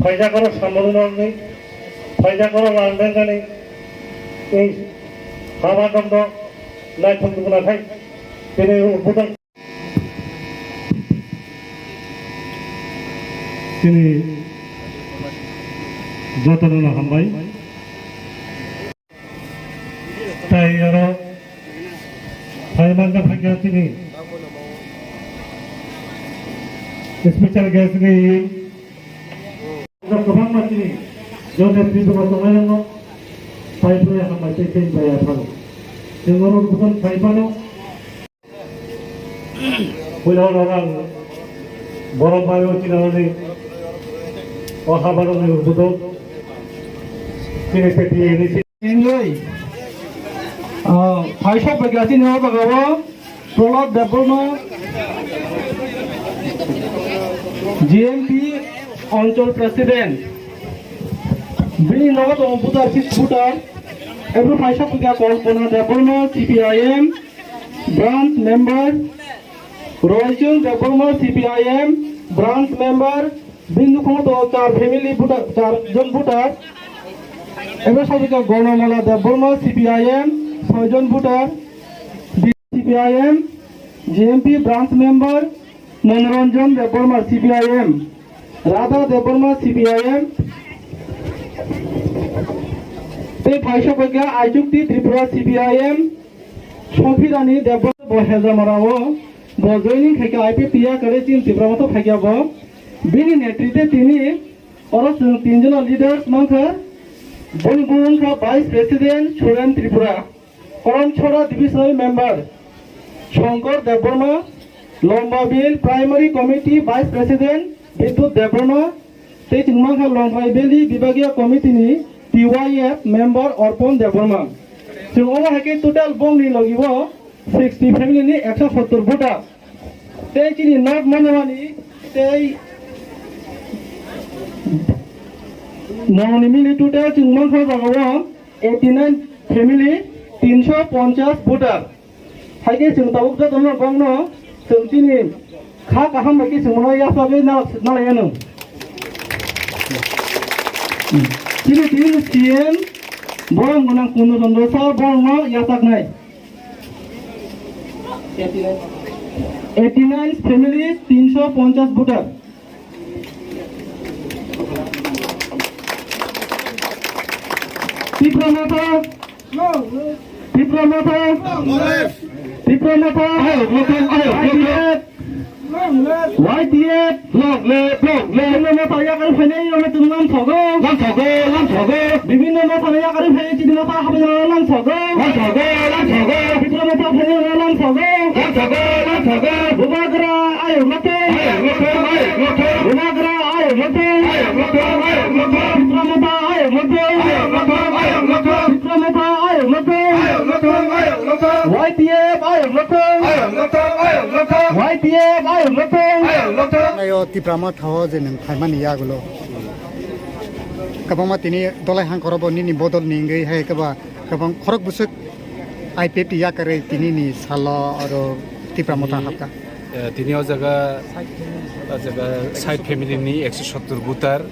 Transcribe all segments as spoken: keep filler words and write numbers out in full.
Phaijak oro samung nangni, phaijak oro lang nangani, ei hama dongno naithok dugna khai, tini ubudo. Tini jotono hambai. Tai aro hai mangka phangya tini special guest ni kwbangma tini jone tini bo tongnai no pai pore hambai tei tei bai aphano. Tei oro bukan pai phano. Puila oro ang borok bai o tini ani o habar ni budo tini tei tei ni Enjoy. Ah, phaisok bai gati ni o jaga o Prolad Debbarma, G M P Anchal President. Bini nogo tongo voter, six voter. Ebro phaisok bai Kalpana Debbarma, C P I M, branch member. Roychung Debbarma, C P I M, branch member. Bini nokho to char family voter, char jon voter. Ebe sabika Gonomola Debbarma, C P I M, soi jon voter. C P I M, G M P branch member, Monoranjan Debbarma, C P I M, Radha Debbarma, C P I M, tei phaisok bai kha Aichukti Tripura, C P I M, Sophirani Debbarma bo Hejamara o bo joining khai kha I P F T yakarwi chini Tipra Motha phaikha bo. Bini netrite tini oro chwng tinjono leaders mankha. Boni bumung kha Vice President Suren Tripura, Karamchara Divisional Member Shankar Debbarma, Lombabil Primary Committee Vice President Bidyut Debbarma, tei chwng mankha Longkai Valley Bibagiya Committee ni T Y F member Arpan Debbarma. Chwng omo hai khe total bongni logi o sixty family ni ekso sottor voter. Tei chini North Manamani tei nongni mili total chwng mankha jaga o eighty nine family, tinso ponchas voter. Hai khe chwng tabuk jotono bongno chwng chini kha kaham bai khe chwng mano yapagwi nal-, nalai anw. Chini, chini C M borok gwnang Purno Chandra sir borokno yachaknai. Eighty nine family, tinso ponchas voter. Tipra Motha. Long live. Tipra Motha. Long live. Tipra Motha. Ayok lothong, ayok lothong. Y T F. Long live, long live. Tipra Motha yakarwi phainai rokno chwng lamsogo. Lamsogo, lamsogo. Bibhinno motha ni yakarwi phainai chini motha habai rokno lamsogo. Lamsogo, lamsogo. Tipra Motha phainai rokno lamsogo. Lamsogo, lamsogo. Bubagra ayok lothong. Ayok lothong, ayok lothong. Bubagra ayok lothong. Ayok lothong, ayok lothong. Tipra Motha ayok lothong. Ayok lothong, ayok lothong. Tipra Motha ayok lothong. Ayok lothong, ayok lothong. Y T F ayok lothong. Ayok lothong, ayok lothong. Y T F ayok lothong. Ayok lothong. Ayo Tipra Motha o je nwng phaimani yagulo. Kwbangma tini Dolai Hangkor o bo nini bodol ni wngwi hai kwba-, kwbang khorok bwswk I P F T yakarwi tini ni salo aro Tipra Motha hapkha. Eh, tini o jaga, o jaga side family ni ekso sottor voter,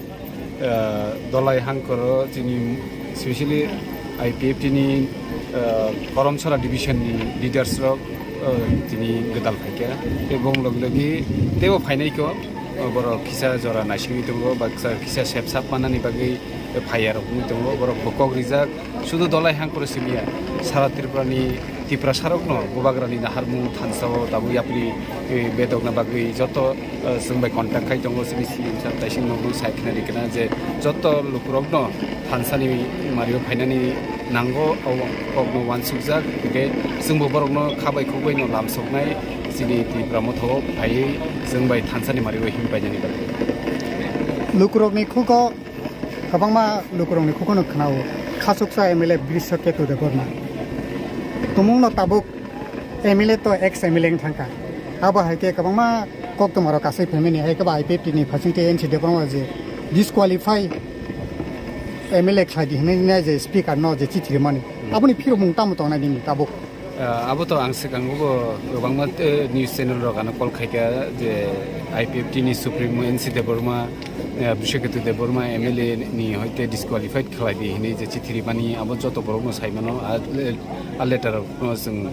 eh, Dolai Hangkor o chini specially I P F T ni, eh, Karamchara division ni leaders rok, eh, tini gwdal phaikha. Tei bong logi logi teibo phainai kho, eh, borok kisa jora naisingwi tongo, baksa kisa sep sap mannani bagwi, eh, phaiya rok wngwi tongo, borok bo kok rijak. Sudu Dolai Hangkor simiya, sara Tripura ni Tiprasa rokno bubagra ni naharmung thansa o tabuk yapri, eh, bedokna bagwi joto, eh, chwng bai contact khai tongo, chini C M sir taising no bui sai khna ri khna je joto lukurokno thansa ni mario phainani nango, o kokno wansukjak, hwnkhe chwngbo borokno kha bai khuk bai no lamsoknai, chini Tipra Motha o phaiwi chwng bai thansa ni mario him painani bagwi. Lukurokni khugo Kwbangma lukurokni khukuno khwnao, khachuksa M L A Brisha Ketu Debbarma. Tumungno tabuk M L A to ex M L A wng thangkha. Abo hai khe kwbangma koktwmarok asai phaimani, hai khe ba I P F T ni phaisingtwi N C Debbarma je disqualify M L A khlai di hwnwi nai je speaker no je chithi rwmani. Aboni phirokmung tamo tongnai nini tabuk? Ah, abo to ang swkango bo kwbangma, eh, news channel rok ano call khaikha je I P F T ni supremo N C Debbarma, Eh, Brishaketu Debbarma M L A ni hoite disqualified khlai di hinwi je chithi rimani abo joto borokno sai mano, a le-, a letter no chwng,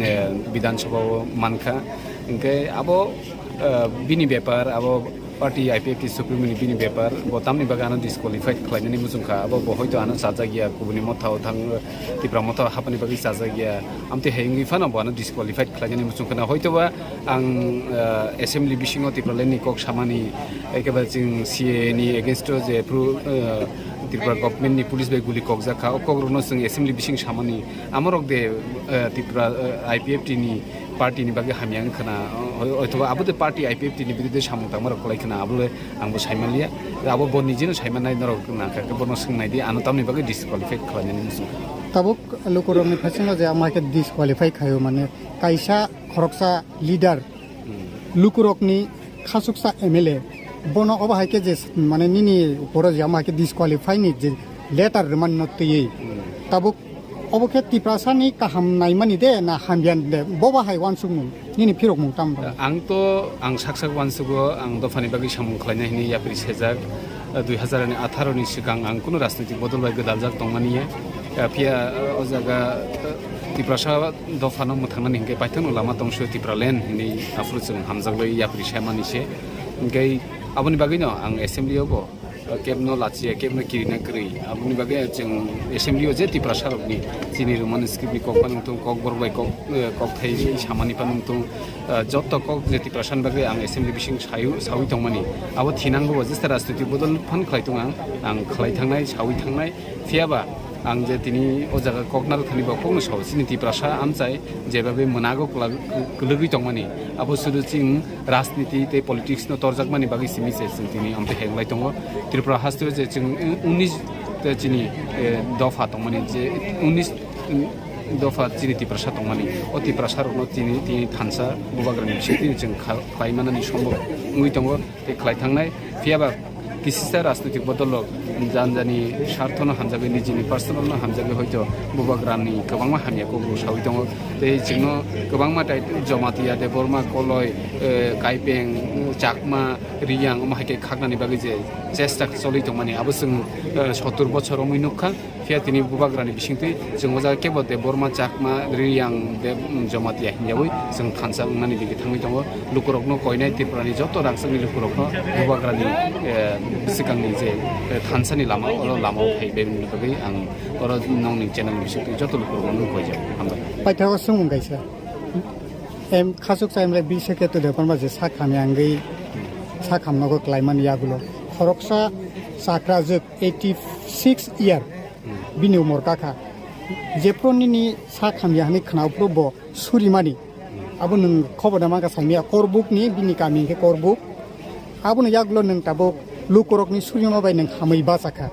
eh, Bidhan Sabha o mankha. Hinkhe abo, eh, bini bepar, abo party I P F T supremo ni bini bepar, bo tamni bagwi ano disqualified khlainani muchungkha, abo bo hoito ano chajak ya, kubuni mothao thang, Tipra mothao hapani bagwi chajak ya, amtwi hai wngwi phano bo ano disqualified khlainani muchungkha na, hoito ba ang, eh, assembly bisingo Tipraland ni kok samani, ekebai chwng C A A ni against o je phru, eh, Tripura government ni police bai guli kokjak kha, o kokrokno chwng assembly bising samani, amorok de, eh, Tripura, eh, I P F T ni party ni bagwi hamya wng khna, o-, othoba abo de party I P F T ni biruddhe samung tangmarok kwlai khna, abo le ang bo saimanliya, abo bo nijeno saimannai norok nangkha khe bono swngnai di, ano tamni bagwi disqualified khlainani muchung. Tabuk lukurokni phasingo je ama khe disqualify khaio, mane kaisa khoroksa leader, lukurokni khasuksa M L A, bono obo hai khe je, mane nini uporo je ama hai khe disqualify ni je letter rwmani no twiwi, tabuk obo khe Tiprasa ni kaham naimani de na hamya de, bobo hai wansukmung nini phirokmung tamo? Ang to, ang sak sak wansugo, ang dophani bagwi samung khlainai hwnwi yapri sejak, dui hazar atharo ni swkang ang kunu rajnitik bodol bai gwdaljak tongmani ya. Phiya o jaga Tiprasa dophano mwthangnani hinkhe paithakno lama tongso Tipraland hinwi aphuru chwng hamjaklwi yapri saimani se. Hinkhe aboni bagwino ang assembly o bo kebno lachiya, kebno kirina kwrwi. Aboni bagwi chwng assembly o je Tiprasa rokni chini Roman script ni kok phano wngthung, kok borok bai kok, eh, kok thai samani phano wngthung, eh, jotto kok je Tiprasa ni bagwi ang assembly bising sayu, sawi tongmani. Abo thinango bo jesa rajniti bodol phan khlai tong ang, ang khlai thangnai, sawi thangnai. Phiya ba ang je tini o jaga kok narwk thani bo kokno sao, chini Tiprasa amchai jebabe mwnago kwla-, kwlwgwi tongmani, abo sudu chwng rajniti tei politics no torjakmani bagwi simi se chwng tini amtwi henglai tongo. Tripura haste o je chwng unis te chini, eh, dopha tongmani, je unis dopha chini Tiprasa tongmani, o Tiprasa rokno tini, tini thansa bubagrani bisingtwi chwng kha-, khlai manani sombok wngwi tongo. Tei khlai thangnai. Phiya ba kisisa rajnitik bodol rok jani jani sarthono hamjagwi, nijini personal no hamjagwi hoito bubagrani kwbangma hamya kok rw sawi tongo. Tei chwngno kwbangma tai Jamatia, Debbarma, Koloi, eh, Kaipeng, Chakma, Riyang omo hai khe khaknani bagwi je chesta choli tongmani abo chwng, eh, sottur bochor romwi nukha. Phiya tini bubagrani bisingtwi chwng o jaga kebo Debbarma, Chakma, Riyang, Deb-, Jamatia hinjawi chwng thansa wngnani digi thangwi tongo. Lukurokno koinai, Tripurani joto rangchakni lukurokno bubagrani, eh, bwswkangni je, eh, thansani lama, oro lamao phai bai bagwi ang oro nongni channel bisingtwi joto lukurokno nung koijak. Hambai. Paithago swngmung kaisa. Em, khasuksa M L A Brishaketu Debbarma je sak hamya wngwi sak hamnogo klaimani yagulo khoroksa chakrajwk eighty six year bini umor kakha. Jephru nini sak hamya hwnwi khna, phru bo surimani. Abo nwng khobor da mankha saimya, Korbuk ni, bini kami hwnkhe Korbuk. Abono yagulo nwng tabuk lukurokni surima bai nwng hamwi bachakha.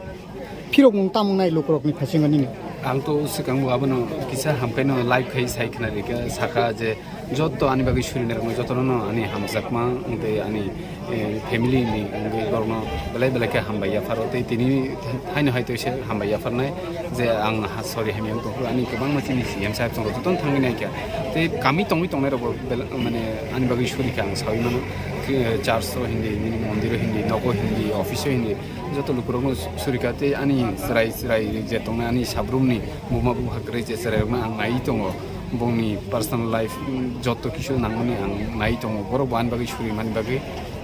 Phirokmung tamung nai lukurokni phasingo nini? Ang to swkang bo abono kisa hamkhaino live khai sai khna rikha, sakha je, Joto ani bagwi surinai rokno jotono no ani hamjakma tei ani, eh, family ni wngwi borokno belai belai khe hambai yapharo tei tini haino hai tei se hambai yapharnai je ang ha sorry hamya wng tongkhu, ani kwbangma chini C M saheb chwng jotono thangwi naikha tei kami tongwi tongnai rokbo bel-, mane ani bagwi surikha ang sawi mano, eh, church o hindi, nini mondir o hindi, nogo hindi, office o hindi, joto lukurokno surikha tei ani chwrai chwrai je tongnai ani sabrumni buma bupha kwrwi je chwrairokno ang naiwi tongo, bongni personal life, mm, joto kisu nangmani ang naiwi tongo, borok bo ani bagwi surimani bagwi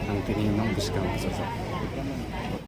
ang tini nong bwskango bwchajak.